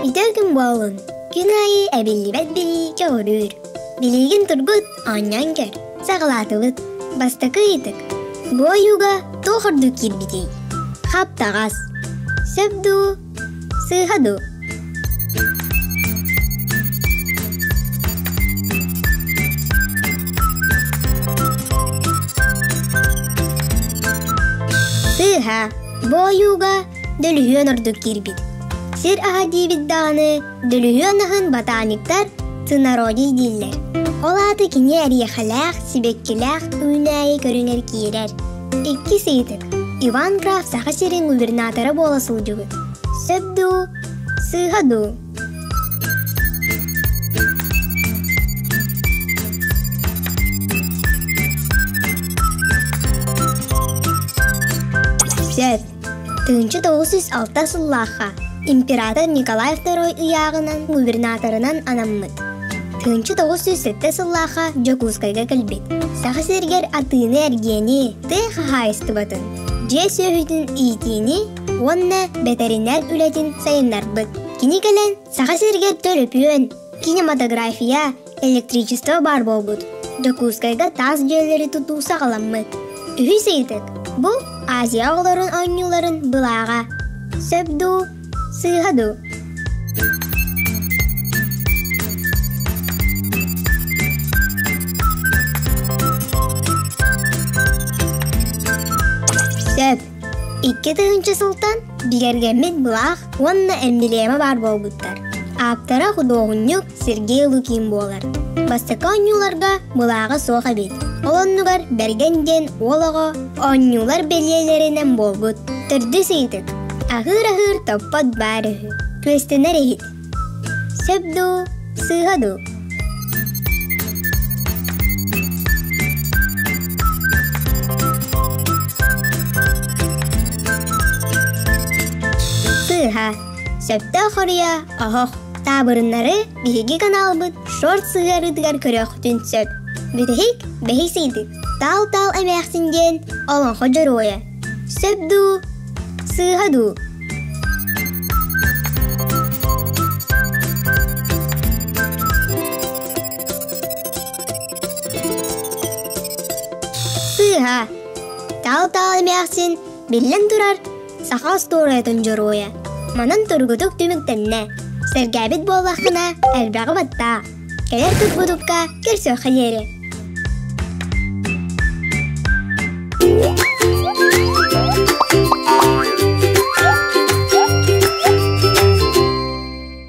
Үтүө күн буоллун! Күн аайы эбиллибэт билии көҕүрүүр. Билиигин тургут, оонньоон көр. Саҕалаатыбыт. Бастакы ыйытык. Бу ойууга туох ордук киирбитий? Хаптаҕас. Сөп дуу, сыыһа дуу? Сыыһа. Бу ойууга дөлүһүөн ордук киирбит. Сир аһа диибит даҕаны, дөлүһүөн аһын ботаниктар цинородий дииллэр. Ол аата кини эриэхэлээх, сибэккилээх үүнээйи көрүҥэр киирэр. Иккис ыйытык. Иван Граф Саха сирин губернатора буола сылдьыбыт. Сөп дуу, сыыһа дуу? Сөп. 1906 сыллаахха император Николай II ыйааҕынан губернаторынан анаммыт. 1907 сыллаахха Дьокуускайга кэлбит. Саха сиригэр атыыны-эргиэни, тыа хаһаайыстыбатын, дьиэ сүөһүтүн иитиини уонна бэтэринээр үлэтин сайыннарбыт. Кини кэлэн Саха сиригэр төлөпүөн, кинематография, электричество баар буолбут. Дьокуускайга таас дьиэлэри тутуу саҕаламмыт. Үһүс ыйытык. Бу Азия оҕолорун оонньууларын былааҕа. Сөп дуу, сыыһа дуу? Сөп. 2000 сылтан бигэргэммит былаах уонна эмблема баар буолбуттар. Ааптара худуоһунньук Сергей Лукин буолар. Бастакы оонньууларга былааҕа суох эбит. Ол оннугар Бэргэн диэн уол оҕо оонньуулар бэлиэлэринэн буолбут. Төрдүс ыйытык. Аһыыр-аһыыр топпот баар үһү. Күөстэнэр иһит. Сөп дуу, сыыһа дуу? Сыыһа. Сөптөөх хоруйа оһох. Таабырыннары биһиги каналбыт шорт сыһыарыытыгар көрүөххүтүн сөп. Бүтэһик бэһис ыйытык. Таал-таал эмээхсин диэн олоҥхо дьоруойа. Сөп дуу, сыыһа дуу? Сыыһа. Таал-таал эмээхсин, биллэн турар, саха остуоруйатын дьоруойа. Манан тургутук түмүктэннэ. Сэргээбит буоллаххына, элбэҕи баттаа. Кэлэр тургутукка көрсүөххэ диэри.